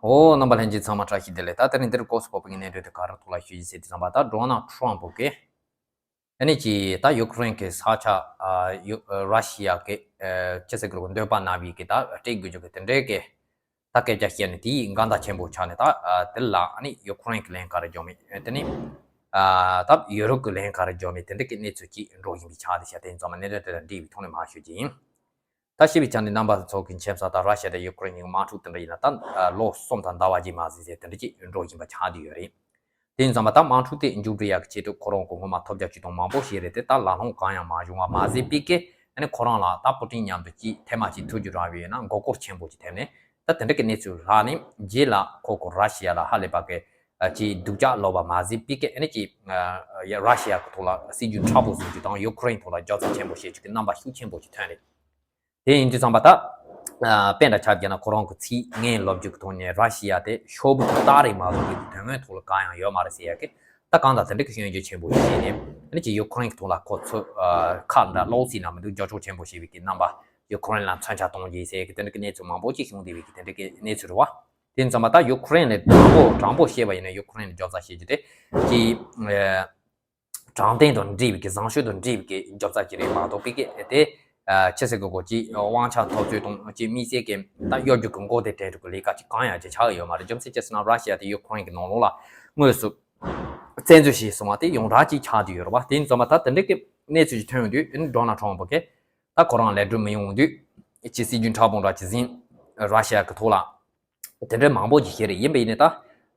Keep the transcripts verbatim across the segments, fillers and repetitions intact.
ཨོ། རྣམ་པ་ལྷན་རྒྱས་ཚང་མ་བཀྲ་ཤིས་བདེ་ལེགས། ད་དེ་རིང་འདིར་སྐོར་སུ་བབས་པའི་གནས་སྡོད་དེ་ག་རེ་ཐོག་ལ་ཞུ་ཡི་ཟེར་དུས་ཙམ་པ། ད་ཌོ་ནལ་ཊམ་ཕུ་གིས་ཨ་ནི་ཅི་ད་ཡུ་ཀེ་རེན་གྱི་ས་ཆ་ཨ་ཡུ་ཨ་ར་ཤི་ཡ་གི་ཨ་ཅི་ཟེར་དགོས་རེད། འདོད་པ་རྣམ་པ་གི་ད་སྤྲད་དགོས་རྒྱུ་གི་དེ་འདྲའི་གི་ད་སྐད་ཆ་བཤད་ནས། དེའི་འགལ་ཟླ་ཆེན་པོ་ཆགས་ནས། ད་ཨ་དེ་ལ་ཨ་ནི་ཡུ་ཀེ་རེན་གྱི་ལན་ག་རེ་འཇོག་མིན། དེ་ནི་ཨ་ད་ཡུ་རོབ་ཀྱི་ལན་ག་རེ་འཇོག་མིན། དེ་འདྲ་གི་གནས་ཚུལ་ཅིག་འགྲོ་བཞིན་པའི་ཆ་དེ་ཤ། དེ་ཡིན་ཙང་མ་གནད་དོན་དེ་དང་འབྲེལ་བའི་ཐོག་ནས་མར་ཞུ་རྒྱུ་ཡིན། ད་ཤེས་པའི་ཆ་ནས་རྣམ་པ་ཚོ་གི་མཁྱེན་གསལ། ད་ར་ཤི་ཡ་དང་ཡུ་ཀེ་རེན་གཉིས་ཀྱི་དམག་འཁྲུག་དེ་འདྲ་ཡིན་ན། ད་ཨ་ལོ་གསུམ་དང་ཟླ་བ་གཅིག་མ་ཟིན་ཟེར་དེ་འདྲ་ཅིག་འགྲོ་བཞིན་པ་ཆགས་བསྡད་ཡོད་རེད། དེ་ཡིན་ཙང་མ་ད་དམག་འཁྲུག་དེ་མཇུག་སྒྲིལ་ཡག་གི་ཆེད་དུ་ཁོ་རང་གི་སྔོན་མ་ཐོབ་རྒྱ་ཇུས་གཏོགས་མང་པོ་བྱས་རེད་དེ། ད་ལ་ལོང་གང་ཡང་མ་བྱུང་བ་མ་ཟད་པའི་གི་ཨ་ནི་ཁོ་རང་ལ་ད་པུ་ཏིན་མཉམ་དུ་ཅིག་ཐེངས་མ་གཅིག་ཐུག་རྒྱུ་རག་པ་ཡིན་ན་མགོ་སྐོར་ཆེན་པོ་ཅིག་ཐེབས་ནས། ད་དེ་འདྲ་གི་གནས་ཚུལ་ལྷག་ནས་རྗེས་ལ་ཁོ་གི་ར་ཤི་ཡ་ལ་ཧ་ལས་པ་གི་ཨ་ཅིག་སྡུག་ཅག་ལོག་པ་མ་ཟད་པའི་གི་ཨ་ནི་ཅིག་ཨ་ར་ཤི་ཡ་གི་ཐོག་ལ་སྲིད་ཇུས་མཁྲེགས་པོ་བཟུང་རྒྱུ་དང་། ཡུ་ཀེ་རེན་ཐོག་ལ་རྒྱབ་རྩ་ཆེན་པོ་བྱེད་རྒྱུ་གི་རྣམ་པ་ཤུགས་ཆེན་པོ་ཅིག་ཐོན་རེད། དེ་ཡིན་དུས་ཙམ་པ་ད་ཨ་དཔེ་འདྲ་ཆ་བཞག་ན། ཁོ་རང་གི་ཚིག་ངན་སློབ་རྒྱུ་གི་ཐོག་ནས་ར་ཤི་ཡ་དེ་ཤོར་བུ་དེ་རྟགས་རེད་མ་གཏོགས་པའི་དོན་དངོས་ཐོག་ལ་གང་ཡང་ཡོད་མ་རེད་ཟེར་ཡ་གི་ད་གང་ལྟར་དེ་འདྲ་གི་སྐྱོན་བརྗོད་ཆེན་པོ་ཞིག་བྱས་ནས། ཨ་ནི་ཅིག་ཡུ་ཀེ་རེན་གི་ཐོག་ལ་ཁོ་ཚོས་ཨ་ཁ་འདྲ་ལོག་ཟེར་ན་མི་འདུག་རྒྱབ་སྐྱོར་ཆེན་པོ་བྱས་པའི་གི་རྣམ་པ། ཡུ་ཀེ་རེན་ལ་མཚོན་ཆ་གཏོང་རྒྱུ་ཟེར་གི་དེ་འདྲ་གི་གནས་ཚུལ་མང་པོ་ཅིག་བྱུང་བསྡད་པའི་གི་དེ་འདྲ་གི་གནས་ཚུལ་རེད་བ། དེ་ཡིན་ཙམ་པ་ད་ཡུ་ཀེ་རེན་ལ་དྲང་པོ་དྲང་པོ་བཤད་པ་ཡིན་ན། ཡུ་ཀེ་རེན་ལ་རྒྱབ་རྩ་བྱེད་རྒྱུ་དེ་ཅིག་ཨ་དྲང་བདེན་དང་འབྲེལ་བའི་གི་བཟང་སྤྱོད་དང་འབྲེལ་བའི་གི་རྒྱབ་རྩ་ཅིག་རེད་མ་གཏོགས་པའི་གི་དེ་ཨ་ཅི་ཟེར་དགོས་གོ། ཅིག་དབང་ཆ་འཐབ་རྩོད་དང་ཅིག་དམིགས་བསལ་གི་ད་གཡོ་སྒྱུ་གི་མགོ་དེ་དྲན་རྒྱུ་གི་ལས་ཀ་ཅིག་གང་ཡང་ཅིག་ཆགས་ཡོད་མ་རེད། རྒྱུ་མཚན་ཅི་ཟེར་ན་ར་ཤི་ཡ་དེ་ཡུ་ཀེ་རེན་གི་ནང་ལོགས་ལ་དངོས་སུ་བཙན་འཛུལ་བྱས་སོང་བ་དེ་ཡོངས་གྲགས་ཅིག་ཆགས་བསྡད་ཡོད་རེད་བ། དེ་ཡིན་ཙམ་པ་ད་དེ་འདྲ་གི་གནས་ཚུལ་ཅིག་ཐོན་ཡོང་དུས། ཨ་ནི་ཌོ་ནལ་ཊམ་ཕུ་གིས་ད་ཁོ་རང་ལས་འགྲོ་མི་ཡོང་དུས་ཅིག་སྲིད་ཇུས་མཁྲེགས་པོ་འདྲ་ཅིག་ཟིན། ར་ཤི་ཡ་གི་ཐོག་ལ་དེ་འདྲའི་མང་པོ་ཅིག་བཤད་རེད། ཡིན་པ་ཡིན་ནའི་ད་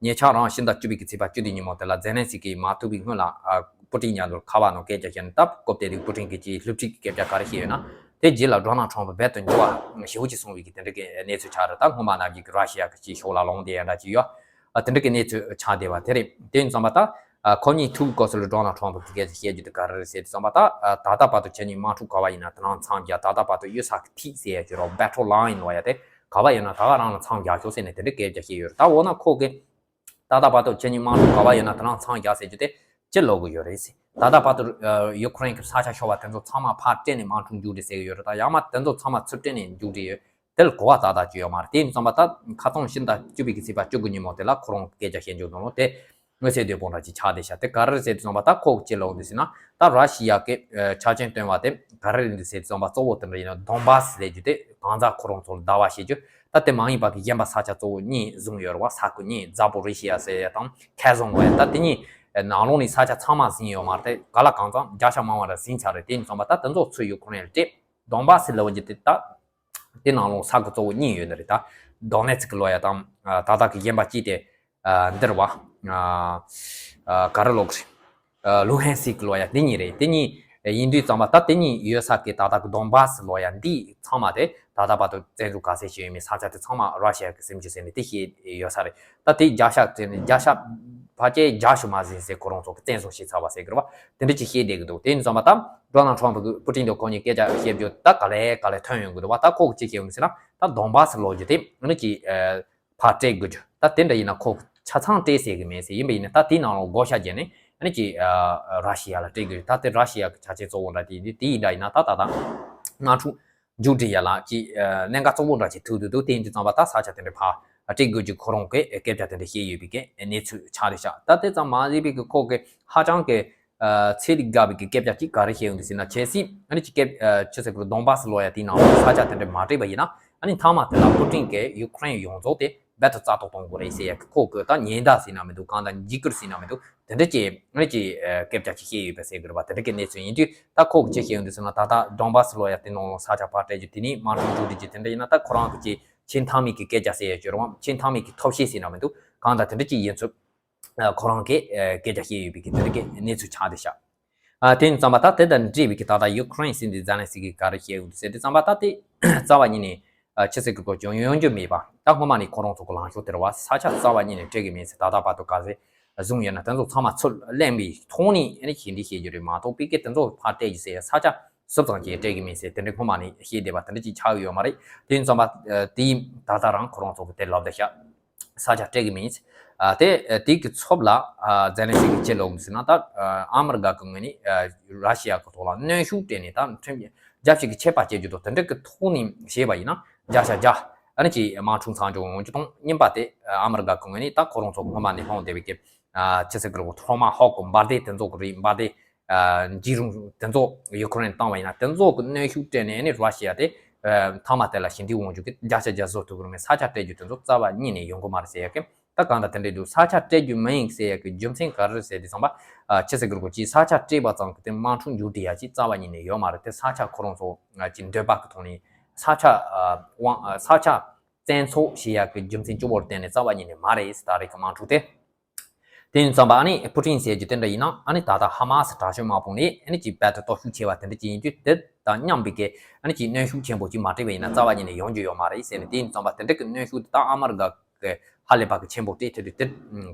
ཉེ་ཆར་རང་ཕྱི་ཟླ་བཅུ་པའི་གི་ཚེས་པ་བཅུ་དེ་ཉིན་མོ་དེ་ལ་ཛེ་ལན་སི་ཀི་མ་ཐུག་པའི་སྔོན་ལ་ཨ་པུ་ཏིན་མཉམ་དུ་ཁ་པར་ནང་སྐད་ཆ་བཤད་ནས། ད་སྐབས་དེ་དུས་པུ་ཏིན་གྱིས་ཅིག་སླུ་བྲིད་ཀྱི་སྐད་ཆ་ག་རེ་བཤད་ཡོད་ན། དེ་རྗེས་ལ་ཌོ་ནལ་ཊམ་ཕུ་རྦད་དེ་འགྱུར་བ་ཞེ་པོ་ཅིག་སོང་བའི་གི་དེ་འདྲ་གི་གནས་ཚུལ་ཆགས་རེད། ད་སྔོན་མ་ནང་བཞིན་གི་ར་ཤི་ཡ་གི་ཅིག་ཕྱོགས་ལ་ལངས་བསྡད་ཡ་འདྲ་ཅིག་ཡོད། ཨ་དེ་འདྲ་གི་གནས་ཚུལ་ཆགས་བསྡད་པ་དེ་རེད། དེ་ཡིན་ཙམ་པ་ད་ཨ་ཁོ་གཉིས་ཐུག་གི་སྐབས་སུ་ལ་ཌོ་ནལ་ཊམ་ཕུ་གིས་སྐད་ཆ་བཤད་རྒྱུ་དེ་ག་རེ་རེད་ཟེར་དུས་ཙམ་པ། ད་ཨ་ད་ལྟ་བར་དུ་ཁྱེད་གཉིས་དམག་འཁྲུག་ག་བ་ཡིན་ན་དེ་རང་མཚམས་རྒྱག་ད་ལྟ་བར་དུ་གཡུལ་ས་གི་ཐིག་ཟེར་ཡ་ཅིག་རོ། བྷེ་ཊལ་ལའིན་ལབ་ཡ་དེ་ག་བ་ཡོད་ན་ད་ག་རང་ལ་མཚམས་རྒྱག་ཤོག་ཟེར་ནས་དེ་འདྲའི་སྐད་ཆ་བཤད་ཡོད་རེད། ད་འོ་ན་ཁོ་གིས་ད་ལྟ་བར་དུ་ཁྱེད་གཉིས་དམག་འཁྲུག་ག་བ་ཡོད་ན་དེ་རང་མཚམས་རྒྱག་ཟེར་རྒྱུ་དེ་ཅི་ལབ་གི་ཡོད་རེད་ཟེར། ད་ལྟ་བར་དུ་ཨ་ཡུ་ཀེ་རེན་གྱི་ས་ཆ་ཤོར་བ་དེ་ཚོ་ཚང་མ་ཕར་སྤྲད་ནས་དམག་འཁྲུག་མཇུག་སྒྲིལ་ཟེར་གི་ཡོད་རེད། ད་ཡང་མ་དེ་ཚོ་ཚང་མ་ཚུར་སྤྲད་ནས་མཇུག་སྒྲིལ་ཡོད། དེ་ལ་གོ་བ་ཏག་ཏག་ཅིག་ཡོད་མ་རེད། དེ་ཡིན་ཙམ་པ་ད་ཁ་སང་ཕྱི་ཟླ་བཅུ་པའི་གི་ཚེས་པ་བཅུ་དགུ་ཉིན་མོ་དེ་ལ་ཁོ་རང་གི་སྐད་ཆ་བཤད་འཇུག་དང་ལོ་དེ་མངོན་གསལ་དོད་པོ་འདྲ་ཅིག་ཆགས་བསྡད་ཤག་དེ་ག་རེ་རེད་ཟེར་དུས་ཙམ་པ་ད་ཁོ་གིས་ཅི་ལབ་འདུག་ཟེར་ན། ད་ར་ཤི་ཡ་གི་ཨ་ཆ་རྐྱེན་བཏོན་པ་དེ་ག་རེ་རེད་འདུག་ཟེར་དུས་ཙམ་པ་གཙོ་བོ་དེ་འདྲ་ཡིན་ན་དོན་བཱ་སི་ལབ་རྒྱུ་དེ་གང་ཟག་ཁོ་རང་ཚོ་ལ་བདག་པ་བྱེད་རྒྱུ། ད་དེ་མ་ཡིན་པ་གི་གཞན་པ་ས་ཆ་གཙོ་བོ་གཉིས་བཟུང་ཡོད་རེད་བ། ས་ཁུལ་གཉིས། ཛ་པོ་རི་ཤི་ཡ་ཟེར་ཡ་དང་ཁེར་སོང་ལབ་ཡ། ད་དེ་གཉིས་ནང་ལོགས་ནས་ས་ཆ་ཚང་མ་ཟིན་ཡོད་མ་རེད། དེ་ག་ལ་གང་འཚམ་བརྒྱ་ཆ་མང་བ་ར་ཟིན་ཚར་རེད། དེ་ཡིན་ཙམ་པ་ད་དེ་ཚོ་ཚུར་ཡུ་ཀེ་རེན་ལ་སྤྲད། དོན་བཱ་སི་ལབ་རྒྱུ་དེ་ད། དེ་ནང་ལོགས་ས་ཁུལ་གཙོ་བོ་གཉིས་ཡོད་ནི་རེད། ད་དོ་ནེ་ཚི་ཀི་ལབ་ཡ་དང་ཨ་ད་ལྟ་གི་གཞན་པ་གཅིག་དེ་ཨ་འདི་རེད་བ། ཨ་ཨ་ག་རེ་ལབ་དགོས་རེད། ཨ་ལུ་ཧན་སི་ཀི་ལབ་ཡ་དེ་གཉིས་རེད། དེ་གཉིས་ཡིན་དུས་ཙམ་པ་ད་དེ་གཉིས་ཡོད་ས་གི་ད་ལྟ་གི་དོན་བཱ་སི་ལབ་ཡ་འདི་ཚང་མ་དེ་ད་ལྟ་བར་དུ་བཙན་འཛུལ་ག་ཚད་བྱས་ཡོད་མེད། ས་ཆ་དེ་ཚང་མ་ར་ཤི་ཡ་གི་སེམས་ཤུགས་ཟེར་ནས་དེ་བཤད་ཡོད་ས་རེད། ད་དེ་བརྒྱ་ཆ་བཙན་བརྒྱ་ཆ་ཕལ་ཆེར་བརྒྱ་ཞིག་མ་ཟིན་ཟེར། ཁོ་རང་ཚོ་གི་བཙན་བཟུང་བྱས་ཚར་བ་ཟེར་གི་རེད་བ། དེ་འདྲ་ཅིག་བཤད་བསྡད་གི་འདུག་དེ་ཡིན་ཙམ་པ་ད་ཌོ་ནལ་ཊམ་ཕུ་གི་པུ་ཏིན་དང་ཁོ་གཉིས་སྐད་ཆ་བཤད་རྒྱུ་ད་ག་ལེ་ག་ལེ་ཐོན་ཡོང་གི་འདུག་བ། ད་ཁོ་གིས་ཅི་བཤད་ཡོང་ཟེར་ན། ད་དོན་བཱ་སི་ལབ་རྒྱུ་དེ་ཨ་ནི་ཅིག་ཨ་ཕར་སྤྲད་དགོས་རྒྱུ། ད་དེ་འདྲ་ཡིན་ན་ཁོ་ཆ་ཚང་སྤྲད་ཟེར་གི་མེད་ཟེར། ཡིན་པ་ཡིན་ན་ད་དེའི་ནང་ལ་བགོ་བཤའ་བརྒྱབ་ནས་ཨ་ནི་ཅིག་ཨ་ར་ཤི་ཡ་ལ་སྤྲད་དགོས་རྒྱུ། ད་དེ་ར་ཤི་ཡ་གི་ཆ་རྐྱེན་གཙོ་བོ་འདྲ་དེ་དེ་ཡིན་འདྲ་ཡིན་ན། ད་ད་ད་དམག་འཁྲུག་མཇུག་སྒྲིལ་ཡ་ལ་ཅིག་ཨ་གནད་འགག་གཙོ་བོ་འདྲ་ཅིག་ཐུག་འདུག་འདུག་དེ་ཡིན་དུས་ཙམ་པ་ད་ས་ཆ་དེ་འདྲ་ཕར་སྤྲད་དགོས་རྒྱུ་ཁོ་རང་གིས་སྐད་ཆ་དེ་འདྲ་བཤད་ཡོད་པའི་གི་གནས་ཚུལ་ཆགས་རེད་ཤག་ད་དེ་ཙམ་མ་ཟད་པའི་གི་ཁོ་གིས་ཧ་ཅང་གི་ཨ་ཚད་ལས་བརྒལ་བའི་གི་སྐད་ཆ་ཅིག་ག་རེ་བཤད་ཡོང་འདུག་ཟེར་ན། གལ་སྲིད་ཨ་ནི་ཅིག་སྐད་ཨ་ཅི་ཟེར་དགོས་རེད། དོན་བཱ་སི་ལབ་ཡ་དེའི་ནང་ལ་ས་ཆ་དེ་འདྲ་མ་སྤྲད་པ་ཡིན་ན། ཨ་ནི་མཐའ་མ་དེ་ལ་པུ་ཏིན་གྱིས་ཡུ་ཀེ་རེན་ཡོངས་རྫོགས་དེ་རྦད་དེ་རྩ་གཏོར་གཏོང་དགོས་རེད་ཟེར་ཡ་གི་ཁོ་གི་ད་ཉེན་བརྡ་ཟེར་ན་མི་འདུག་གང་ལྟར་འཇིགས་སྐུལ་ཟེར་ན་མི་འདུག་དེ་འདྲ་ཅིག་ཨ་ནི་ཅིག་ཨ་སྐད་ཆ་ཅིག་བཤད་ཡོད་པ་ཟེར་གི་རེད་བ། དེ་འདྲ་གི་གནས་ཚུལ་ཡིན་དུས་ད་ཁོ་གིས་ཅི་བཤད་ཡོང་འདུག་ཟེར་ན། ད་ལྟ་དོན་བཱ་སི་ལབ་ཡ་དེ་ནང་ལ་ས་ཆ་ཕར་སྤྲད་རྒྱུ། དེ་ནས་དམག་འཁྲུག་མཇུག་སྒྲིལ་རྒྱུ། དེ་འདྲ་ཡིན་ན་ད་ཁོ་རང་གི་ཅིག་ཆེས་མཐའ་མའི་གི་སྐད་ཆ་ཟེར་ཡ་ཅིག་ཡོད་རེད་བ། ཆེས་མཐའ་མའི་གི་ཐབས་ཤེས་ཟེར་ན་མི་འདུག་གང་ལྟར་དེ་འདྲ་ཅིག་ཡིན་ཚུལ་ཨ་ཁོ་རང་གིས་ཨ་སྐད་ཆ་བཤད་ཡོད་པའི་གི་དེ་འདྲ་གི་གནས་ཚུལ་ཆགས་བསྡད་ཤག་ཨ་དེ་ཡིན་ཙམ་པ་ད་དེ་དང་འབྲེལ་བའི་གི་ད་ལྟ་ཡུ་ཀེ་རེན་སྲིད་འཛིན་ཛེ་ལན་སི་ཀི་ག་རེ་བཤད་ཡོད་འདུག་ཟེར་དུས་ཙམ་པ། ད་དེ་རྩ་བ་ཉིད་ནས་ཨ་ཅི་ཟེར་གི་གོ་ཅུང་ཡོང་རྒྱུ་མེད་པ། ད་སྔོན་མ་ནས་ཁོ་རང་ཚོ་གི་ལངས་ཕྱོགས་དེ་རེད་བ། ས་ཆ་རྩ་བ་ཉིད་ནས་སྤྲད་གི་མེད་ཟེར། ད་ལྟ་བར་དུ་ག་ཚད་བཟུང་ཡོད་ན་དེ་ཚོ་ཚང་མ་ཚུར་ལེན་པའི་ཐོག་ནས་ཨ་ནི་ཞི་འགྲིག་བྱེད་རྒྱུ་རེད་མ་གཏོགས་པའི་གི་དེ་ཚོ་ཕར་སྤྲད་རྒྱུ་ཟེར་ས་ཆ་ཟུར་ཙམ་ཅིག་སྤྲད་གི་མེད་ཟེར་དེ་འདྲ་སྔོན་མ་ནས་བཤད་བསྡད་པ་དེ་འདྲ་ཅིག་ཆགས་ཡོད་མ་རེད། དེ་ཡིན་ཙམ་པ་ཨ་དེ་ད་ལྟ་རང་ཁོ་རང་ཚོ་གི་དེ་ལབ་བསྡད་ཤག་ས་ཆ་སྤྲད་གི་མེད། ཨ་དེ་ཨ་དེ་གི་ཚབ་ལ་ཨ་ཛེ་ལན་སི་ཀི་ཅི་ལབ་ཟེར་ན། ད་ཨ་ཨ་མི་རི་ཀ་གི་ངོས་ནས་ཨ་ར་ཤི་ཡ་གི་ཐོག་ལ་གནོན་ཤུགས་སྤྲད་ནས་ད་ཁྲིམས་རྒྱལ་སྤྱི་གི་ཆད་པ་བཅད་རྒྱུ་དང་དེ་འདྲ་གི་ཐོག་ནས་བྱས་པ་ཡིན་ན་བརྒྱ་ཆ་བརྒྱ་ ཨ་ནི་ཅིག་དམག་འཁྲུག་མཚམས་འཇོག་ཡོང་རྒྱུ་དང་། གཉིས་པ་དེ་ཨ་མི་རི་ཀ་གི་ངོས་ནས་ད་ཁོ་རང་ཚོ་སྔོན་མ་ནས་སློང་བསྡད་པའི་གི་ཨ་ཅི་ཟེར་གི་རེད། ཊོ་མ་ཧོག་གི་འབར་མདེལ་དེ་ཚོ་གི་རིགས། འབར་མདེལ་ཨ་འཇིགས་རུང་དེ་ཚོ་ཡུ་ཁུ་རེན་བཏང་བ་ཡིན་ན། དེ་ཚོ་གི་གནོན་ཤུགས་སྤྲད་ནས་ཨ་ནི་ར་ཤི་ཡ་དེ་ཨ་མཐའ་མ་དེ་ལ་ཞི་འགྲིག་ཡོང་རྒྱུ་གི་བརྒྱ་ཆ་བརྒྱ་བཟོ་ཐུབ་ཀྱི་རེད་མོད། ས་ཆ་སྤྲད་རྒྱུ་དེ་ཚོ་རྩ་བ་ཉིད་ནས་ཡོང་གི་མ་རེད་ཟེར་ཡ་གི། ད་གང་ལྟར་དེ་འདྲས་འདུག་ས་ཆ་སྤྲད་རྒྱུ་མིན་ཟེར་ཡ་གི་རྒྱུ་མཚན་ག་རེ་རེད་ཟེར་དུས་ཙམ་པ། ཨ་ཅི་ཟེར་གི་རེད། ཁོ་ཅིག་ས་ཆ་སྤྲད་པ་ཙམ་གི་དེ་དམག་འཁྲུག་མཇུག་སྒྲིལ་ཡ་ཅིག་རྩ་བ་ཉིད་ནས་ཡོད་མ་རེད། དེ་ས་ཆ་ཁོ་རང་ཚོ་ཨ་ཅིག་འདོད་པ་གི་ཐོག་ནས། ས་ཆ་ཨ་དབང་ཨ་ས་ཆ་བཙན་འཕྲོག་བྱེད་ཡ་གི་རྒྱུ་མཚན་གཅིག་པོར་བརྟེན་ནས་རྩ་བ་ཉིད་ནས་མ་རེད། ད་རེས་ཀྱི་དམག་འཁྲུག་དེ། དེ་ཡིན་ཙམ་པ་ཨ་ནི་པུ་ཏིན་ཟེར་རྒྱུ་དེ་འདྲ་ཡིན་ན། ཨ་ནི་ད་ལྟ་ཧ་མ་སི་དྲག་སྤྱོད་དམག་དཔུང་ནས་ཨ་ནི་ཅིག་རྦད་དེ་སྟོབས་ཤུགས་ཆེ་བ་དེ་འདྲ་ཅིག་ཡིན་དུས། དེ་དང་མཉམ་པའི་གི་ཨ་ནི་ཅིག་གནོན་ཤུགས་ཆེན་པོ་ཅིག་མ་སྤྲད་པ་ཡིན་ན་རྩ་བ་ཉིད་ནས་ཡོང་རྒྱུ་ཡོད་མ་རེད་ཟེར་ནས། དེ་ཡིན་ཙམ་པ་དེ་འདྲ་གི་གནོན་ཤུགས་དེ་ད་ཨ་མི་རི་ཀ་གི་ཧ་ལས་པ་གི་ཆེན་པོ་སྤྲད་ཐུབ་དུས། དེ་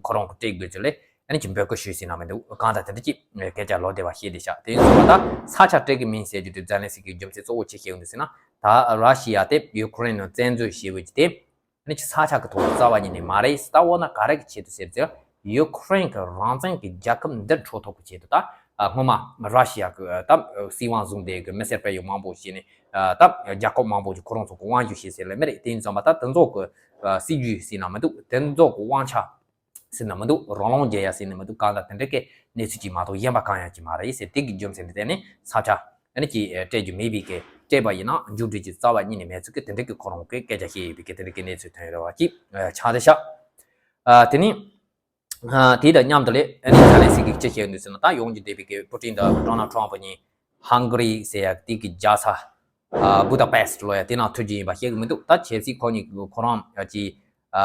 ཁོ་རང་གི་སྤྲད་དགོས་ཚུལ་ལས་ཨ་ནི་ཅིག་འབོད་སྐུལ་ཞུས་ཟིན་ན་མི་འདུག་གང་ལྟར་དེ་འདྲ་ཅིག་སྐད་ཆ་ལོག་བསྡད་པ་ཤེས་བདེ་ཤག་དེ་ཡིན་ཙམ་པ་ད་ས་ཆ་སྤྲད་གི་མིན་ཟེར་རྒྱུ་དེ་ཛེ་ལན་སི་ཀི་གི་རྒྱུ་མཚན་གཙོ་བོ་ཅི་ཤེས་ཡོང་དུས་ཟེར་ན། ད་ར་ཤི་ཡ་དེ་ཡུ་ཁུ་རེན་ནང་བཙན་འཛུལ་བྱས་པ་ཅིག་དེ་ཨ་ནི་ཅིག་ས་ཆ་གི་ཐོག་ལ་རྩ་བ་ཉིད་ནས་མ་རེད། ད་འོ་ན་ག་རེ་གི་ཆེད་དུ་ཟེར་ཚེ། ཡུ་ཁུ་རེན་གི་རང་བཙན་གི་རྒྱལ་ཁབ་འདི་འཕྲོག་ཐུབ་གི་ཆེད་དུ། ད་ཨ་སྔོན་མ་ར་ཤི་ཡ་གི་ད་སྲིད་དབང་བཟུང་སྟེ་གི་མི་སེར་སྤེལ་ཡུལ་མང་པོ་ཞིག་ནས་ཨ་ད་རྒྱལ་ཁབ་མང་པོ་ཞིག་ཁོ་རང་ཚོ་གི་དབང་སྒྱུར་བྱས་ཟེར་ལེ་མི་རེད། དེ་ཡིན་ཙམ་པ་ད་དེ་ཚོ་གི་ཨ་སྲིད་ཇུས་ཟེར་ན་མི་འདུག་དེ་ཚོ་གི་དབང་ཆ་ཟེར་ན་མི་འདུག་རང་དབང་རྒྱག་ཡ་ཟེར་ན་མི་འདུག་གང་ལྟར་དེ་འདྲ་གི་གནས་ཚུལ་ཅིག་མ་གཏོགས་གཞན་པ་གང་ཡང་ཅིག་མ་རེད་ཟེར། དེ་གི་རྒྱུ་མཚན་དེ་བརྟེན་ནས་ས་ཆ་ཨ་ནི་ཅིག་སྤྲད་རྒྱུ་མེད་པའི་གི། སྤྲད་པ་ཡིན་ན་མཇུག་སྒྲིལ་གྱི་རྩ་བ་ཉིད་ནས་མེད་ཚུལ་གྱི་དེ་འདྲ་གི་ཁོ་རང་གི་སྐད་ཆ་བཤད་ཡོད་པའི་གི་དེ་འདྲ་གི་གནས་ཚུལ་ཐོན་ཡོད་རེད་བ། ཅིག་ཆགས་བསྡད་ཤག་ཨ་དེ་ནི་ཨ་དེ་དང་མཉམ་དུ་ལས་ཨ་ནི་ཛེ་ལན་སི་ཀི་ཅི་བཤད་ཡོད་འདུག་ཟེར་ན། ད་ཡོང་རྒྱུ་བསྡད་པའི་གི་པུ་ཏིན་དང་ཌོ་ནལ་ཊམ་པ་གཉིས་ཧང་ག་རི་ཟེར་ཡ་དེ་གི་རྒྱལ་ས་ཨ་བུ་ད་པེ་སི་ལོ་ཡ་དེ་ནང་ཐུག་རྒྱུ་ཡིན་པ་བཤད་གི་མི་འདུག་ད་གལ་སྲིད་ཁོ་གཉིས་ཀྱི་ཁོ་རང་ཡ་ཅིག་ཨ་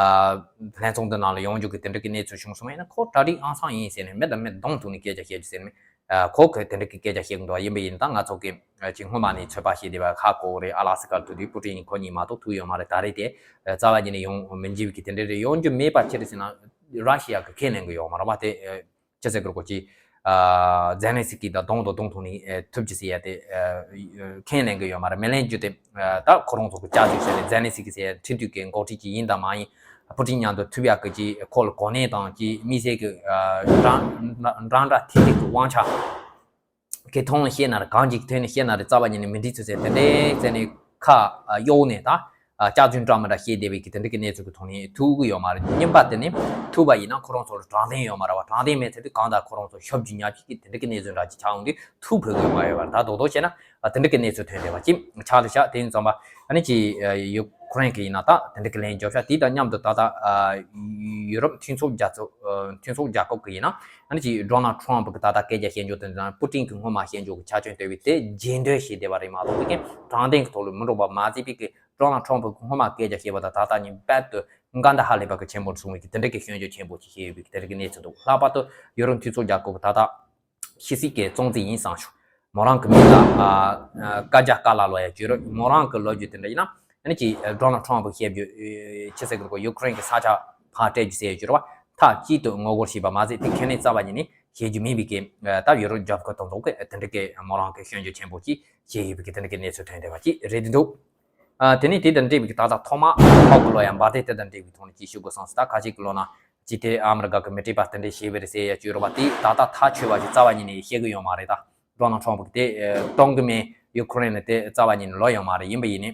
ལྷན་ཚོགས་འདི་ནང་ལ་ཡོང་རྒྱུ་གི་དེ་འདྲ་གི་གནས་ཚུལ་བྱུང་སོང་བ་ཡིན་ན། ཁོ་གྲ་སྒྲིག་ཨང་སང་ཡིན་ཟེར་ནས་མི་དང་མི་གདོང་ཐུག་ནས་སྐད་ཆ་བཤད་རྒྱུ་ཟེར་ནས། ཨ་ཁོ་གི་དེ་འདྲ་གི་སྐད་ཆ་བཤད་གི་འདུག་བ། ཡིན་པ་ཡིན་ད་ང་ཚོ་གི་ཅིག་སྔོན་མ་ནས་ཚོད་དཔག་བྱས་བསྡད་པ་ཧ་གོ་གི་རེད། ཨ་ལ་སི་ཀར་ཐུག་དུས་པུ་ཏིན་ཁོ་གཉིས་མ་གཏོགས་ཐུག་ཡོད་མ་རེད། ད་རེད་དེ་རྩ་བ་ཉིད་ནས་ཡོང་མི་འཇིགས་པའི་གི་དེ་འདྲ་རེད། ཡོང་རྒྱུ་མེད་པ་ཅི་རེད་ཟེར་ན། ར་ཤི་ཡ་གི་ཁས་ལེན་གི་ཡོད་མ་རེད་བ། དེ་ཅི་ཟེར་གི་རེད། ཁོ་ཅིག་ཨ་ཛེ་ལན་སི་ཀི་དང་གདོང་དང་གདོང་ཐུག་ནས་ཨ་ཐུག་རྒྱུ་ཟེར་ཡ་དེ་ཨ་ཁས་ལེན་གི་ཡོད་མ་རེད། མི་ལེན་རྒྱུ་དེ་ཨ་ད་ཁོ་རང་ཚོ་གི་བྱ་རྒྱུ་ཟེར་ནས། ཛེ་ལན་སི་ཀི་ཟེར་ཡ་ཁྲིམས་མཐུན་གི་འགོ་ཁྲིད་ཅིག་ཡིན་དང་མ་ཡིན། པུ་ཏིན་མཉམ་དུ་ཐུག་ཡག་གི་ཅིག་ཁོ་ལ་གོ་གནས་དང་ཅིག་དམིགས་བསལ་གི་ཨ་འདྲ་འདྲ་འདྲ་ཐིག་ཐིག་གི་དབང་ཆ་གི་ཐོག་ནས་བཤད་ན་རེད། གང་ཅིག་ཐོག་ནས་བཤད་ན་རེད། རྩ་བ་ཉིད་ནས་མི་འགྲིག་ཚུལ་ཟེར་དེ་འདྲའི་བཙན་ནས་ཁ་གཡོགས་ནས། ད་སྐྱག་རྫུན་འདྲ་མི་འདྲ་བཤད་བསྡད་པའི་གི་དེ་འདྲ་གི་གནས་ཚུལ་གི་ཐོག་ནས་ཐུག་གི་ཡོད་མ་རེད། གཉིས་པ་དེ་ནི་ཐུག་པ་ཡིན་ན་ཁོ་རང་ཚོར་དྲང་བདེན་ཡོད་མ་རེད་བ། དྲང་བདེན་མེད་ཚེ་དུས་གང་ལྟར་ཁོ་རང་ཚོ་ཤོབ་རྒྱུ་ཉག་གཅིག་གི་དེ་འདྲ་གི་གནས་ཚུལ་འདྲ་ཅིག་ཆགས་ཡོང་དུས་ཐུག་ཕོད་གི་ཡོད་མ་ཡོད་པ་རེད། ད་རྡོག་རྡོག་བཤད་ན་ཨ་དེ་འདྲ་གི་གནས་ཚུལ་ཐོན་བསྡད་པ་ཅིག་ཆགས་བསྡད་ཤག་དེ་ཡིན་ཙམ་པ་ཨ་ནི་ཅིག་ཡུ་ཁུ་རེན་གི་ཡིན་ན་ད་དེ་འདྲ་གི་ལན་རྒྱོབ་ཤག་དེ་དང་མཉམ་དུ་ད་ལྟ་ཨ་ཡུ་རོབ་མཐུན་ཚོགས་རྒྱལ་ཚོགས་ཨ་མཐུན་ཚོགས་རྒྱལ་ཁབ་གི་ཡིན་ན། ཨ་ནི་ཅིག་ཌོ་ནལ་ཊམ་པ་གི་ད་ལྟ་སྐད་ཆ་བཤད་འཇོག་དེ་དང་པུ་ཏིན་གི་སྔོན་མ་བཤད་འཇོག་གི་ཆ་རྐྱེན་ལྟ་བུའི་དེ་རྗེས་འདོན་བྱས་བསྡད་པ་རེད་མ་གཏོགས། དེ་གིན་དྲང་བདེན་གི་ཐོག་ལ་མི་འགྲོ་བ་མ་ཟད་པའི་གི་ཌོ་ནལ་ཊམ་པ་གི་སྔོན་མ་སྐད་ཆ་བཤད་པ་དང་ད་ལྟ་གཉིས་རྦད་དེ་འགལ་ཟླ་ཧ་ལས་པ་གི་ཆེན་པོ་སོང་བའི་གི་དེ་འདྲ་གི་སྐྱོན་བརྗོད་ཆེན་པོ་ཅིག་བྱས་ཡོད་པའི་གི་དེ་འདྲ་གི་གནས་ཚུལ་འདུག་ལྷག་པར་དུ་ཡུ་རོབ་མཐུན་ཚོགས་རྒྱལ་ཁབ་གི་ད་ལྟ་ཤེས་སྲིད་ཀྱི་གཙོ་འཛིན་ཡིན་བསམ་ཞུ། མོ་རང་གི་མིང་ལ་ཨ་ཨ་ཀ་ཇ་ཀ་ལ་ལོ་ཡ་བརྗོད་རོགས། མོ་རང་གི་ལོ་རྒྱུས་དེ་འདྲ་ཡིན་ན། ཨ་ནི་ཅིག་ཌོ་ནལ་ཊམ་པ་གི་བཤད་རྒྱུ་ཨེ་ཅི་ཟེར་གི་རེད། ཡུ་ཁུ་རེན་གི་ས་ཆ་ཕར་སྤྲད་རྒྱུ་ཟེར་རྒྱུ་རེད་བ། མཐའ་གཅིག་ཏུ་ངོ་རྒོལ་བྱས་པ་མ་ཟད་དེ་ཁས་ལེན་རྩ་བ་ཉིད་ནས་བྱེད་རྒྱུ་མིན་པའི་གི་ཨ་ད་ཡུ་རོབ་རྒྱལ་ཁབ་དང་ཚོགས་ཀྱི་དེ་འདྲ་གི་མོ་རང་གི་སྐྱོན་བརྗོད་ཆེན་པོ་ཅིག་བྱས་ཡོད་པའི་གི་དེ་འདྲ་གི་གནས་ཚུལ་ཐོན་བསྡད་པ་ཅིག་རེད་འདུག་ཨ་དེ་ནས་དེ་དང་འབྲེལ་བའི་གི་ད་ལྟ་ཐོག་མ་ཧོག་གི་ལོ་ཡ་འབར་མདེལ་དེ་དང་འབྲེལ་བའི་ཐོག་ནས་ཅིག་ཞུ་དགོས་བསམ་སོང་། ད་ཁ་ཤས་ཀྱི་ལོ་ན་ཅིག་དེ་ཨ་མི་རི་ཀ་གི་མི་སྤྲད་པ་དེ་འདྲས་བྱས་པ་རེད་ཟེར་ཡ་བརྗོད་རོགས་པ། དེ་ད་ལྟ་ཐག་ཆོད་པ་ཞིག་རྩ་བ་ཉིད་ནས་བཤད་གི་ཡོད་མ་རེད། ད་ཌོ་ནལ་ཊམ་པ་གི་དེ་ཨ་གཏོང་གི་མེད། ཡུ་ཁུ་རེན་ལ་དེ་རྩ་བ་ཉིད་ནས་ལོབས་ཡོད་མ་རེད། ཡིན་པ་ཡིན་ནའི་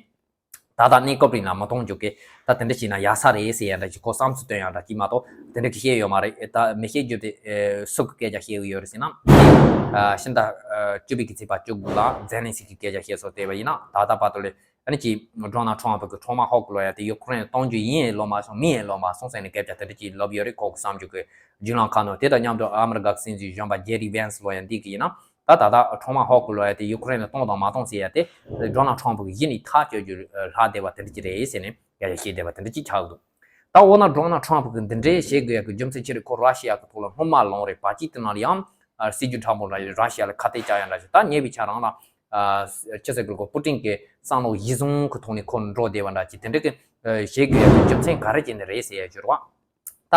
ད་ལྟ་གནས་སྐབས་རིང་ལ་མི་གཏོང་རྒྱུ་གི་ད་དེ་འདྲ་བྱས་ན་ཡག་ས་རེད་ཟེར་ཡ་འདྲ་ཅིག་ཁོ་བསམ་ཚུལ་བཏོན་ཡ་འདྲ་ཅིག་མ་གཏོགས་དེ་འདྲ་གི་བཤད་ཡོད་མ་རེད། ད་མི་བཤད་རྒྱུ་དེ་ཨ་སུ་གི་སྐད་ཆ་བཤད་གི་ཡོད་རེད་ཟེར་ན། ཨ་ཕྱི་ཟླ་ཨ་བཅུ་པའི་གི་ཚེས་པ་བཅུ་དགུ་ལ་ཛེ་ལན་སི་ཀི་གི་སྐད་ཆ་བཤད་སོང་། དེ་བ་ཡིན་ན་ད་ལྟ་བར་དུ་ལས་ཨ་ནི་ཅིག་ཌོ་ནལ་ཊམ་པ་གི་ཊོ་མ་ཧོག་གི་ལོ་ཡ་དེ་ཡུ་ཁུ་རེན་གཏོང་རྒྱུ་ཡིན་ལོབས་མ་སོང་མིན་ལོབས་མ་སོང་ཟེར་ནས་སྐད་ཆ་དེ་འདྲ་ཅིག་ལོབས་ཡོད་རེད། ཁོ་གི་བསམ་རྒྱུ་གི་རྒྱུན་ལམ་ཁ་ནང་། དེ་དང་མཉམ་དུ་ཨ་མི་རི་ཀ་གི་སྲིད་འཛིན་གཞོན་པ་ཇེ་ཌི་ཝན་སི་ལོ་ཡ་འདི་གི་ཡིན་ན། ད་ད་ལྟ་ཊོ་མ་ཧོག་གི་ལོ་ཡ་དེ་ཡུ་ཁུ་རེན་ལ་གཏོང་དང་མ་གཏོང་ཟེར་ཡ་དེ་ཌོ་ནལ་ཊམ་པ་གི་གཞི་ནས་ཐག་གཅོད་རྒྱུ་ལྷག་བསྡད་པ་དེ་འདྲ་ཅིག་རེད་ཟེར་ནས་སྐད་ཆ་བཤད་བསྡད་པ་དེ་འདྲ་ཅིག་ཆགས་འདུག་ད་འོ་ན་ཌོ་ནལ་ཊམ་པ་གི་འདི་འདྲའི་བྱེད་དགོས་ཡ་གི་རྒྱུ་མཚན་ཅི་རེད། ཁོ་ར་ཤི་ཡ་གི་ཐོག་ལ་སྔོན་མ་ལངས་རེད། པ་ཅིག་དེ་ནང་ལ་ཡང་ཨ་སྲིད་ཇུས་ཕྲ་མོ་འདྲ་ཞིག་ར་ཤི་ཡ་ལ་ཁ་གཏད་བཅག་ཡ་འདྲ་ཞིག་ད་ཉེ་བའི་ཆར་རང་ལ་ཨ་ཅི་ཟེར་དགོས་གོ་པུ་ཏིན་གི་བསམ་བློ་གཞི་བཟུང་གི་ཐོག་ནས་ཁོ་འགྲོ་བསྡད་པ་འདྲ་ཅིག་དེ་འདྲ་གི་ཨ་བྱེད་དགོས་ཡ་གི་རྒྱུ་མཚན་ག་རེ་བྱས་ནས་རེད་ཟེར་ཡ་ཅིག་རེད་བ། ད་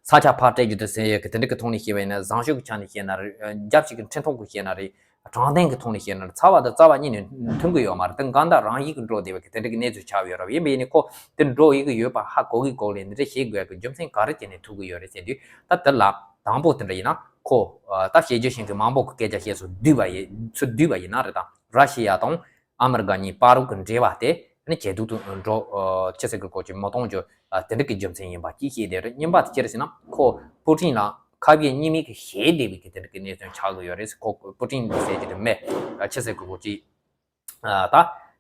ས་ཆ་ཕར་སྤྲད་རྒྱུ་དེ་ཟེར་ཡ་གི་དེ་འདྲ་གི་ཐོག་ནས་བཤད་པ་ཡིན་ན། བཟང་སྤྱོད་ཀྱི་ཆ་ནས་བཤད་ན་རེད། ཨ་རྒྱལ་སྤྱི་གི་ཁྲིམས་ཐོག་གི་བཤད་ན་རེད། དྲང་བདེན་གྱི་ཐོག་ནས་བཤད་ན་རེད། ཚང་མ་དང་རྩ་བ་ཉིད་ནས་མཐུན་གྱི་ཡོད་མ་རེད། དེ་གང་ལྟར་རང་ཡིད་ཀྱིས་འགྲོ་བསྡད་པ་གི་དེ་འདྲ་གི་གནས་ཚུལ་ཆགས་ཡོད་རེད་བ། ཡིན་པ་ཡིན་ནའི་ཁོ་དེ་འགྲོ་ཡི་གི་ཡོད་པ་ཧ་གོ་གི་གོ་ལས་འདི་འདྲ་བྱེད་དགོས་ཡ་གི་རྒྱུ་མཚན་ག་རེ་བྱས་ནས་ཐུག་གི་ཡོད་རེད་ཟེར་དུས། ད་དེ་ལ་དང་པོ་དེ་འདྲ་ཡིན་ན་ཁོ་ཨ་ད་བཤད་རྒྱུ་ཤེས་མཁན་མང་པོ་གི་སྐད་ཆ་བཤད་སོང་། བསྡུས་པ་ཡིན་ཚུར་བསྡུས་པ་ཡིན་ན་རེད། ད་ར་ཤི་ཡ་དང་ཨ་མི་རི་ཀ་གཉིས་བར་དུ་གི་འབྲེལ་བ་དེ་ ཨ་ནི་ཇེ་སྡུག་ཏུ་འགྲོ་ཨ་ཅི་ཟེར་གི་གོ་ཅི་མ་གཏོང་རྒྱུ་ཨ་དེ་འདྲ་གི་རྒྱུ་མཚན་ཡིན་པ་ཅིག་ཤེས་བསྡད་རེད། གཉིས་པ་དེ་ཅི་རེད་ཟེར་ན་ཁོ་པུ་ཊིན་ལ་ཁ་བའི་གཉིས་མིག་གི་ཤེས་བསྡད་པའི་གི་དེ་འདྲ་གི་གནས་ཚུལ་ཆགས་གི་ཡོད་རེད། ཁོ་པུ་ཊིན་གི་ཟེར་གྱི་དེ་མེད་ཨ་ཅི་ཟེར་གི་གོ་ཅི། ཨ་ད་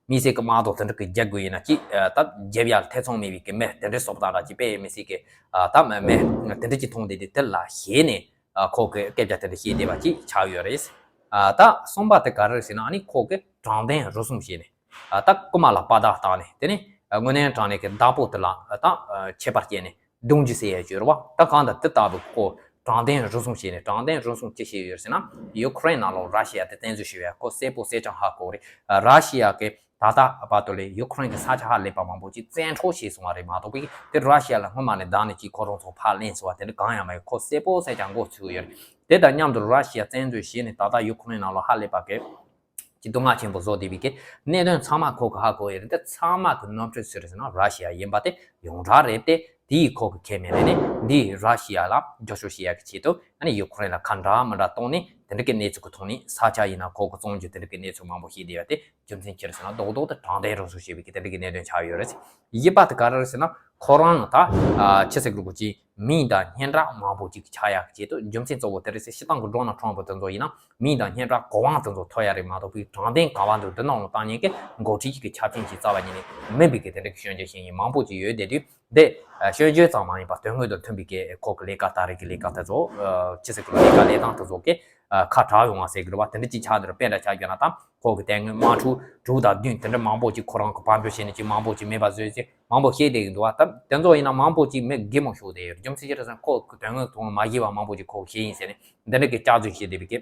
མི་སེར་གྱི་དམག་དོན་དེ་འདྲ་གི་རྒྱག་དགོས་ཡིན་ན་ཅི་ཨ་ད་རྒྱབ་ཡར་ཐེ་ཚོམ་མེད་པའི་གི་མི་དེ་འདྲའི་སོབ་དང་འདྲ་ཅི་དཔེ་མི་སྲིད་གི་ཨ་ད་མི་མི་དེ་འདྲ་ཅི་མཐོང་བསྡད་དེ་དེ་ལ་ཞེད་ནས་ཨ་ཁོ་གི་སྐད་ཆ་དེ་འདྲ་བཤད་བསྡད་པ་ཅིག་ཆགས་ཡོད་རེད། ཨ་ད་གསུམ་པ་དེ་ག་རེ་རེད་ཟེར་ན་ཨ་ནི་ཁོ་གི་དྲང་བདེན་རུལ་སུངས་བྱས་ནས་ཨ་ད་རྐུ་མ་ལ་དཔའ་རྟགས་བཏང་ནས་དེ་ནས་དངོས་གནས་དྲང་གནས་ཀྱི་བདག་པོ་དེ་ལ་ཨ་ད་ཨ་ཆད་པ་བསྐྱལ་ནས་རྡུང་རྒྱུ་ཟེར་ཡ་ཡོད་རེད་བ། ད་གང་ལྟར་དེ་ལྟ་བུ་ཁོ་དྲང་བདེན་རུལ་སུངས་བྱས་ནས་དྲང་བདེན་རུལ་སུངས་ཅི་བྱས་ཡོད་ཟེར་ན་ཡུ་ཁུ་རེན་ནང་ལོགས་ར་ཤི་ཡ་དེ་བཙན་འཛུལ་བྱས་ཡ་ཁོ་གསལ་པོ་གསལ་རྐྱང་ཧ་གོ་རེད། ར་ཤི་ཡ་གི་ད་ལྟ་བར་དུ་ལས་ཡུ་ཁུ་རེན་གྱི་ས་ཆ་ཧ་ལས་པ་མང་པོ་ཅིག་བཙན་འཕྲོག་བྱས་སོང་བ་རེད་མ་གཏོགས་པའི་དེ་ར་ཤི་ཡ་ལ་སྔོན་མ་ནས་བདག་ནས་ཅིག་ཁོ་རང་ཚོ་ཕར་ལེན་སོང་བ་དེ་འདྲ་གང་ཡང་མ་ཡོད། ཁོ་གསལ་པོ་གསལ་རྐྱང་མགོ་ཚོས་ཡོད་རེད། དེ་དང་མཉམ་དུ་ར་ཤི་ཡ་བཙན་འཛུལ་བྱས་ནས་ད་ལྟ་ཡུ་ཁུ་རེན་ནང་ལོགས་ཧ་ལས་པ་གི་ཀྱི་སྡུག་བསྔལ་ཆེན་པོ་བཟོ་བསྡད་པའི་གི་གནད་དོན་ཚང་མ་ཁོ་གི་ཧ་གོ་ཡོད་རེད། དེ་ཚང་མ་གི་ནོར་འཁྲུལ་སུ་རེད་ཟེར་ན་ར་ཤི་ཡ་ཡིན་པ་དེ་ཡོངས་གྲགས་རེད། དེ་དེའི་ཁོ་གི་ཁས་མི་ལེན་ནས་འདིས་ར་ཤི་ཡ་ལ་རྒྱབ་སྐྱོར་བྱེད་ཡ་གི་ཆེད་དུ་ཨ་ནི་ཡུ་ཁུ་རེན་ལ་ཁ་འདྲ་མི་འདྲ་གཏོང་ནས་དེ་འདྲ་གི་གནས་ཚུལ་གི་ཐོག་ནས་ས་ཆ་ཡིན་ན་ཁོ་གི་བཙོང་རྒྱུ་དེ་འདྲ་གི་གནས་ཚུལ་མང་པོ་ཤེས་བསྡད་ཡ་དེ་རྒྱུ་མཚན་ཅི་རེད་ཟེར་ན་རྡོག་རྡོག་ཏུ་དྲང་བདེན་རུལ་སུངས་བྱས་པའི་གི་དེ་འདྲ་གི་གནད་དོན་ཆགས་ཡོད་རེད། གཉིས་པ་དེ་ག་རེ་རེད་ཟེར་ན་ཁོ་རང་ད་ཨ་ཆི་ཟེར་གི་རེད་གོ་ཅི། མིང་དང་སྙན་གྲགས་མང་པོ་ཅིག་ཆགས་ཡག་ཆེད་དུ་རྒྱུ་མཚན་གཙོ་བོ་དེ་རེད་ཟེར། སྤྱིར་བཏང་གི་ཌོ་ནལ་ཊམ་པ་དེ་ཚོ་ཡིན་ན་མིང་དང་སྙན་གྲགས་གོ་འཕང་དེ་ཚོ་ཐོབ་ཡ་རེད་མ་གཏོགས་པའི་དྲང་བདེན་ག་བ་འདུག་འདི་ནང་ལ་བཏང་མཁན་གྱི་འགོ་ཁྲིད་ཅིག་གི་ཆ་རྐྱེན་ཅིག་རྩ་བ་ཉིད་ནས་མིན་པའི་གི་དེ་འདྲ་གི་སྐྱོན་བརྗོད་བྱེད་མཁན་མང་པོ་ཅིག་ཡོད་བསྡད་དུས་འདི་སྐྱོན་བརྗོད་ཙམ་མ་ཡིན་པར་དོན་དངོས་དང་མཐུན་པའི་གི་ཁོ་གི་ལས་ཀ་ད་རེས་ཀྱི་ལས་ཀ་དེ་ཚོ་ཆི་ཟེར་གི་ལས་ཀ་ལས་སྟངས་དེ་ཚོ་གི་ཁ་གྲག་ཡོང་བ་ཟེར་གི་རེད་བ། དེ་འདྲ་ཅིག་ཆགས་འདི་རུ་དཔེ་འདྲ་ཆགས་རྒྱུ་ན་ད་ཁོ་གི་དེ་སྔོན་དམག་འཁྲུག་དྲུག་དང་བདུན་དེ་འདྲ་མང་པོ་ཅིག་ཁོ་རང་གི་དཔལ་འབྱོར་བྱས་ནས་ཅིག་མང་པོ་ཅིག་མེད་པ་བཟོས་ཚེ། མང་པོ་བཤད་བསྡད་ཀྱི་འདུག་བ། ད་དེ་ཚོ་ཡིན་ན་མང་པོ་ཅིག་མི་སྒེར་མོ་ཤོར་བསྡད་ཡོད། རྒྱུ་མཚན་ཅི་རེད་ཟེར་ན་ཁོ་གི་དོན་དངོས་ཐོག་མ་ཤེས་པ་མང་པོ་ཅིག་ཁོ་གིས་ཤེས་ཡིན་ཟེར་ནས་འདི་འདྲ་གི་སྐྱག་རྫུན་བཤད་བསྡད་པའི་གི་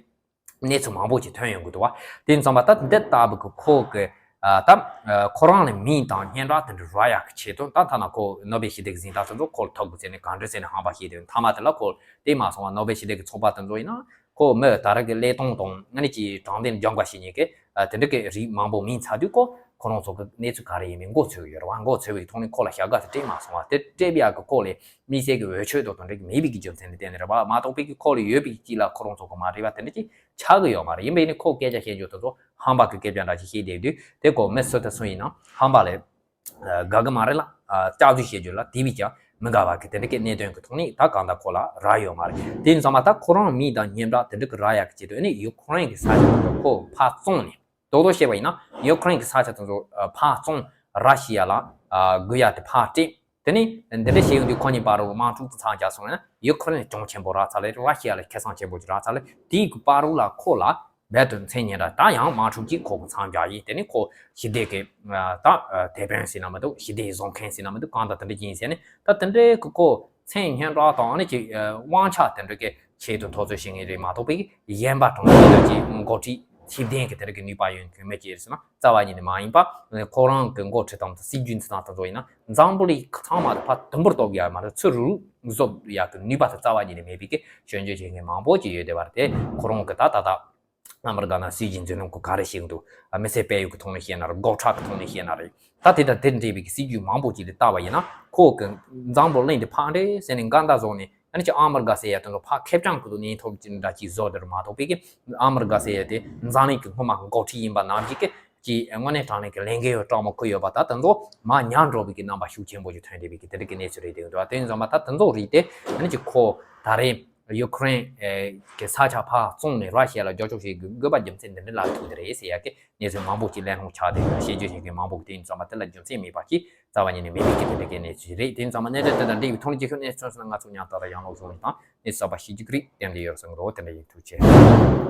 གནས་ཚུལ་མང་པོ་ཅིག་ཐོན་ཡོང་གི་འདུག་བ། དེ་ཡིན་ཙང་མ་ད་འདི་ལྟ་བུ་གི་ཁོ་གི་ཨ་ད་ཨ་ཁོ་རང་ལ་མིང་དང་སྙན་གྲགས་དེ་འདྲ་རག་ཡག་གི་ཆེད་དུ་ད་ཐ་ན་ཁོ་ནོ་བེལ་ཞི་བདེ་གི་གཟེངས་རྟགས་དེ་ཚོ་ཁོ་ལ་ཐོབ་དགོས་ཟེར་ནས་གང་འདྲ་ཟེར་ནས་ཧམ་པ་བཤད་བསྡད་ཡོད། མཐའ་མ་དེ་ལ་ཁོ་དེ་མ་སོང་བ་ནོ་བེལ་ཞི་བདེ་གི་ཚོགས་པ་དེ་ཚོ་ཡིན་ན། ཁོ་མི་ད་རེས་ཀྱི་ཀླད་སྟོང་དང་ཨ་ནི་ཀྱི་དྲང་བདེན་སྦྱང་དགའ་བྱེད་མཁན་གྱི་ཨ་དེ་འདྲ་གི་རིགས་མང་པོ་མིང་ཚར་དུས་ཁོ་ཁོ་རང་ཚོ་གི་གནས་ཚུལ་ག་རེ་ཡིན་མིན་མགོ་ཚོས་ཀྱི་ཡོད་རེད་བ། མགོ་ཚོས་པའི་ཐོག་ནས་ཁོ་ལ་བྱ་དགའ་དེ་སྤྲད་མ་སོང་བ། དེ་སྤྲད་པ་ཡག་གི་ཁོ་ལས་དམིགས་བསལ་གྱི་འོས་ཆོས་དང་དེ་འདྲ་གི་མེད་པའི་གི་རྒྱུ་མཚན་ལ་བརྟེན་ནས་རེད་བ། མ་གཏོགས་པའི་གི་ཁོ་ལ་ཡོད་པའི་གི་ཅིག་ལ་ཁོ་རང་ཚོ་གི་མ་རེད་བ། དེ་འདྲ་ཅིག་ཆགས་ཀྱི་ཡོད་མ་རེད། ཡིན་པ་ཡིན་ནའི་ཁོ་སྐད་ཆ་བཤད་རྒྱུ་དེ་ཚོ་ཧམ་པ་གི་སྐད་ཆ་འདྲ་ཅིག་བཤད་བསྡད་དུས་དེ་ཁོ་མི་སུ་དང་སུ་ཡིན་ན་ཧམ་པ་ལས། དགའ་གི་མ་རེད་ལ། སྐྱག་རྫུན་བཤད་རྒྱུ་ལ་དེ་བས་ཀྱང་མི་དགའ་བ་གི་དེ་འདྲ་གི་གནད་དོན་གི་ཐོག་ནས་ད་གང་ལྟར་ཁོ་ལ་རག་ཡོད་མ་རེད། དེ་ཡིན་ཙང་མ་ད་ཁོ་རང་མིང་དང་སྙན་གྲགས་དེ་འདྲ་གི་རག་ཡག་གི་ཆེད་དུ་ཨ་ནི་ཡུ་ཁུ་རེན་གི་ས་ཆ་དེ་ཚོ་ཁོ་ཕར་བཙོངས་ནས་རྡོག་རྡོག་བཤད་པ་ཡིན་ན་ཡུ་ཁུ་རེན་གི་ས་ཆ་དེ་ཚོ་ཕར་བཙོངས། ར་ཤི་ཡ་ལ་དགོས་ཡག་དེ་ཕར་སྤྲད། དེ་ནས་འདི་འདྲ་བཤད་ཡོང་དུས་ཁོ་གཉིས་བར་དུ་དམག་འཁྲུག་དེ་མཚམས་བཞག་སོང་ན་ཡུ་ཁུ་རེན་གྱོང་ཆེན་པོ་རག་ཚར་ལེ། ར་ཤི་ཡ་ལ་ཁེ་བཟང་ཆེན་པོ་ཅིག་རག་ཚར་ལེ། དེའི་གི་བར་དུ་ལ་ཁོ་ལ་རྦད་དེ་མཚན་སྙན་གྲགས་ད་ཡང་དམག་འཁྲུག་ཅིག་ཁོ་གི་མཚམས་བཞག་ཡིན། དེ་ནས་ཁོ་ཞི་བདེ་གི་ད་དེད་དཔོན་ཟེར་ན་མི་འདུག་ཞི་བདེ་བཟོ་མཁན་ཟེར་ན་མི་འདུག་གང་ལྟར་དེ་འདྲ་ཅིག་ཡིན་ཟེར་ནས་ད་དེ་འདྲའི་གི་ཁོ་མཚན་སྙན་གྲགས་དང་ཨ་ནི་ཅིག་དབང་ཆ་དེ་འདྲ་གི་ཆེད་དུ་འཐབ་རྩོད་བྱེད་མཁན་རེད་མ་གཏོགས་པའི་གཞན་པ་གྲངས་ཉུང་དང་ཅིག་འགོ་ཁྲིད་ཚད་ལྡན་གི་དེ་འདྲ་གི་ནུས་པ་ཡོད་མཁན་མི་ཅིག་རེད་ཟེར་ན་རྩ་བ་ཉིད་ནས་མ་ཡིན་པ། ཁོ་རང་གི་འགོ་ཁྲིད་དང་སྲིད་ཇུས་འཛིན་སྟངས་དེ་ཚོ་ཡིན་ན་འཛམ་བུ་གླིང་ཚང་མ་ལ་ཕར་དུམ་བུར་གཏོགས་ཡ་མ་རེད། ཚུར་རུ་བཟོ་ཡག་གི་ནུས་པ་དེ་རྩ་བ་ཉིད་ནས་མེད་པའི་གི་སྐྱོན་བརྗོད་བྱེད་མཁན་མང་པོ་ཅིག་ཡོད་བསྡད་པ་རེད། དེ་ཁོ་རང་གི་ད་ད་ད་ཨ་མི་རི་ཀ་ནང་སྲིད་ཇུས་འཛིན་ལུགས་གི་ག་རེ་བྱེད་ཀྱི་འདུག་མི་སེར་སྤེལ་ཡུལ་གི་ཐོག་ནས་བཤད་ན་རེད། འགོ་ཁྲིད་གི་ཐོག་ནས་བཤད་ན་རེད། ད་དེ་དང་དེར་འབྲེལ་བའི་གི་སྲིད་ཇུས་མང་པོ་ཅིག་ལ་བལྟས་པ་ཡིན་ན་ཁོ་གི་འཛམ་བུ་གླིང་འདི་ཕར་འདྲེ་ཟེར་ནས་འགལ་ཟླ་བཟོ་ནས། ཨ་ནི་ཅིག་ཨ་མི་རི་ཀ་ཟེར་ཡ་དེ་ཚོ་ཕར་ཁེབས་རྐྱང་གི་ཐོག་ནས་ཐོབ་ཀྱི་འདྲ་ཅིག་བཟོ་དེར་མ་གཏོགས་པའི་གི་ཨ་མི་རི་ཀ་ཟེར་ཡ་དེ་འཛམ་གླིང་གི་སྔོན་མ་འགོ་ཁྲིད་ཡིན་པ་ནང་བཞིན་གི་ཅིག་དངོས་གནས་དྲང་གནས་ཀྱི་ལས་འགན་ཡོད་སྤྲང་མོ་ཁུར་ཡོད་པ་ད་དེ་ཚོ་མར་ཉར་འགྲོ་བའི་གི་རྣམ་པ་ཤུགས་ཆེན་པོ་ཞིག་ཐོན་བསྡད་པའི་གི་དེ་འདྲ་གི་གནས་ཚུལ་རེད་འདུག་དེ་ཡིན་ཙང་མ་ད་དེ་ཚོ་རིགས་དེ་ཨ་ནི་ཅིག་ཁོ་ད་རེས་ཡུ་ཁུ་རེན་གི་ས་ཆ་ཕར་བཙོངས་ནས་ར་ཤི་ཡ་ལ་རྒྱབ་སྐྱོར་བྱེད་དགོས་དགོས་པ་རྒྱུ་མཚན་འདི་འདྲ་ལ་ཐུག་དེ་རེད་ཟེར་ཡ་གི་གནས་ཚུལ་མང་པོ་ཅིག་གླེང་སློང་ཆགས་ཏེ་བཤད་རྒྱུ་བྱེད་མཁན་མང་པོ་དེ་ཡིན་ཙང་མ་དེ་ལ་རྒྱུ་མཚན་མེད་པ་ཅིག་རྩ་བ་ཉིད་ནས་མེད་པའི་གི་དེ་འདྲ་གི་གནས་ཚུལ་རེད། དེ་ཡིན་ཙང་མ་གནད་དོན་དེ་དང་འབྲེལ་བའི་ཐོག་ནས་ཅིག་ཤོད་གནས་ཚུལ་སོང་ན་ང་ཚོ་ཉམས་ཐག་དང་ཡང་ལོག་སོང་ཡིན་དང་གནས་ཚུལ་གསར་པ་ཞིག་ཅིག་རིགས་གཏན་འབྲེལ་ཡོད་བསམ་གི་རོ། དེ་འདྲ་ཡིན། ཐུགས་རྗེ་ཆེ།